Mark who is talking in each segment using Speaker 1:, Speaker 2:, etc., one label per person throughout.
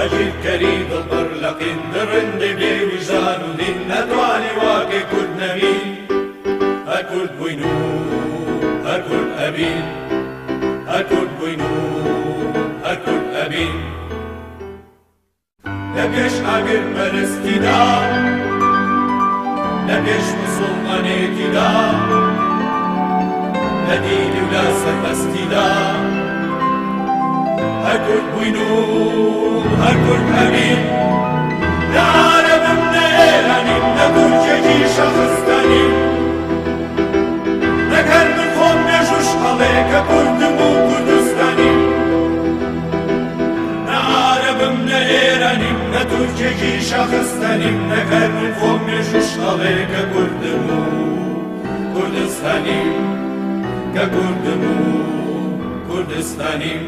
Speaker 1: داگیرکەری دڵبڕ لە قین، دڕندەی بێ ویژدان و دین، نەتوانی واکەی کورد نەبین، هەر کورد بووین و هەر کورد ئەبین، هەر کورد بووین و هەر کورد ئەبین. لە پێش ئاگر پەرستیدا، لە پێش موسڵمانێتیدا، لە دینی و لە سەربەستیدا، هەر کورد بووین و هەر کورد ئەبین. نە عەرەبم نە ئێرانیم، نە تورکێکی شەخستانیم، نەک هەر من خۆم مێژووش ئەڵێ کە کوردم و کوردستانیم. نە عەرەبم نە ئێرانیم، نە تورکێکی شەخستانیم، نەک هەر من خۆم مێژووش ئەڵێ کە کوردم و کوردستانیم، کە کوردم و کوردستانیم.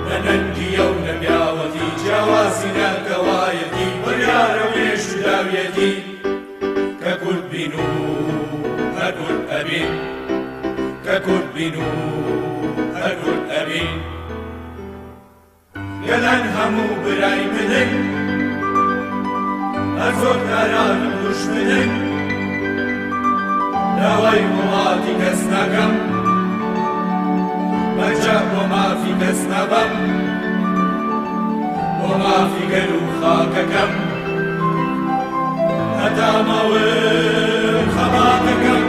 Speaker 1: نە نەنگیە و نە پیاوەتی، جیاوازی نەتەوایەتی، بڕیارە و مێژوو داویەتی کە کورد بین و هەر کورد ئەبین، کە کورد بین و هەر کورد ئەبین. گەلان هەموو برای منن، هەر زۆردارانم دوژمنن، داوای وڵاتی کەس ناکەم، مەرجە بۆ مافی کەس نابەم، بۆ مافی گەل و خاکەکەم، هەتا ماوم خەباتەکەم.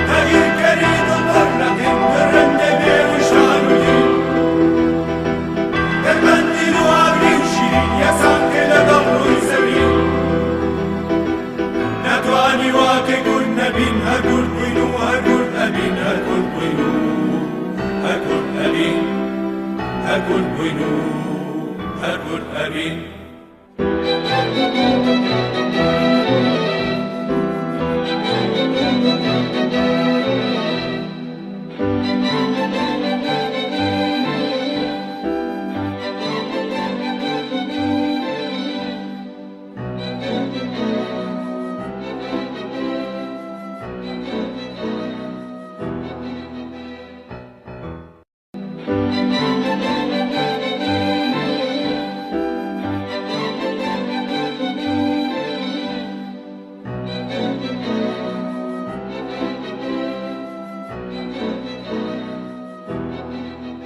Speaker 1: داگیرکەری دڵبڕ لە قین، دڕندەی بێ ویژدان و دین، گەر قەندیل و ئاگری و شیرین، یەکسان کەی لەگەڵ ڕووی زەوین. نەتوانی واکەی کورد نەبین، هەر کورد بووین و هەر کورد ئەبین، هەر کورد بووین و هەر کورد ئەبین، هەر کورد بووین و هەر کورد ئەبین.